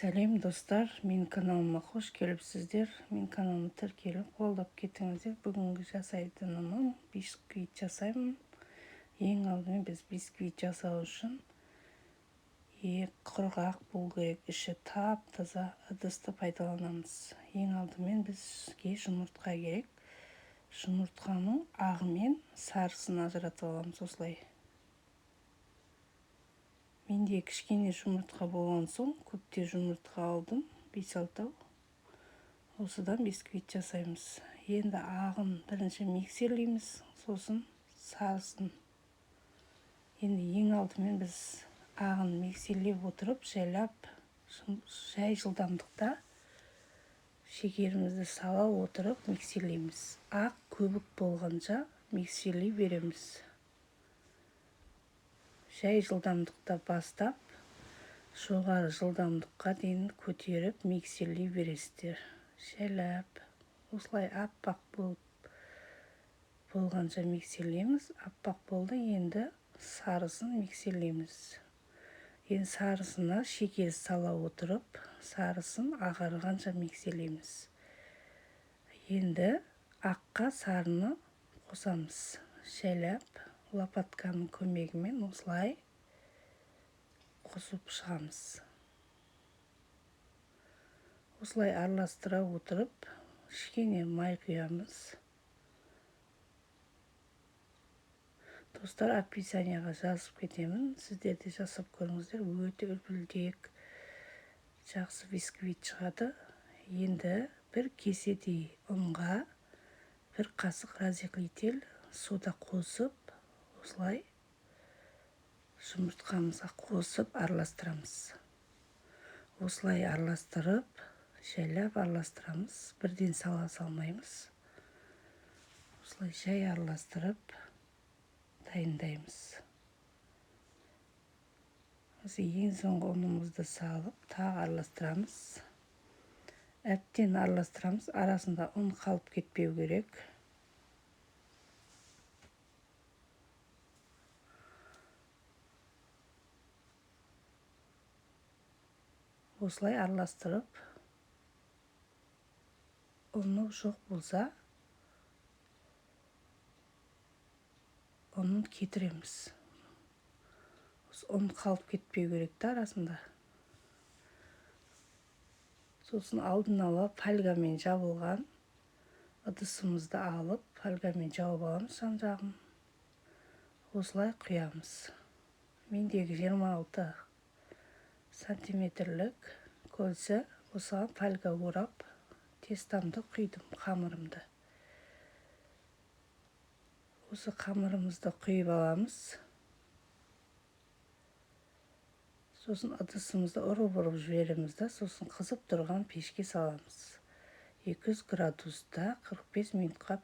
Сәлем, достар! Менің каналыма қош келіпсіздер. Менің каналыма тіркеліп, қолдап кетіңіздер. Бүгінгі жасайтыным бисквит жасаймын. Ең алдымен біз бисквит жасау үшін құрғақ болу керек, іші тап-таза ыдысты пайдаланамыз. Ең алдымен бізге жұмыртқа керек. Жұмыртқаның ағы мен сарысын ажыратып аламыз осылай. Менде кішкене жұмыртқа болған соң көптеп жұмыртқа алдым, 5-6. Осыдан бисквит жасаймыз. Енді ағын бірінші миксерлейміз, сосын сарысын. Енді ең алдымен біз ағын миксерлеп отырып, жайлап, жай жылдамдықта шекерімізді сала отырып миксерлейміз. Ақ көбік болғанша миксерлей береміз. Жай жылдамдықта бастап, жоғары жылдамдыққа дейін көтеріп миксерлей бересіздер. Жайлап, осылай аппақ болып болғанша миксерлейміз. Аппақ болды, енді сарысын миксерлейміз. Енді сарысына шекер сала отырып, сарысын ағарғанша миксерлейміз. Енді аққа сарыны қосамыз. Жайлап лопатканың көмегімен осылай қосып шығамыз. Осылай араластыра отырып, кішкене май құямыз. Достар, описанияға жазып кетемін. Сіздер де жасап көріңіздер. Өте үлпілдек, жақсы бисквит шығады. Енді бір кеседей ұнға бір қасық разрыхлитель сода қосып, осылай жұмыртқамызға қосып араластырамыз. Осылай араластырып, жайлап араластырамыз. Бірден сала салмаймыз. Осылай жай араластырып дайындаймыз. Осы ең соңғы ұнымызды салып, тағы араластырамыз. Әбден араластырамыз. Арасында ұн қалып кетпеу керек. Осылай араластырып, ұны жоқ болса, ұнын кетіреміз. Осы ұн қалып кетпеу керек та арасында. Сосын алдын ала фольгамен жабылған ыдысымызды алып, фольгамен жауып аламыз жан жағын. Осылай құямыз. Мендегі 26 сантиметрлік көлсі, осыған фольга орап, тестамды құйдым, қамырымды. Осы қамырымызды құйып аламыз. Сосын ыдысымызды ұрып-ұрып жібереміз да, сосын қызып тұрған пешке саламыз. 200 градуста 45 минутқа.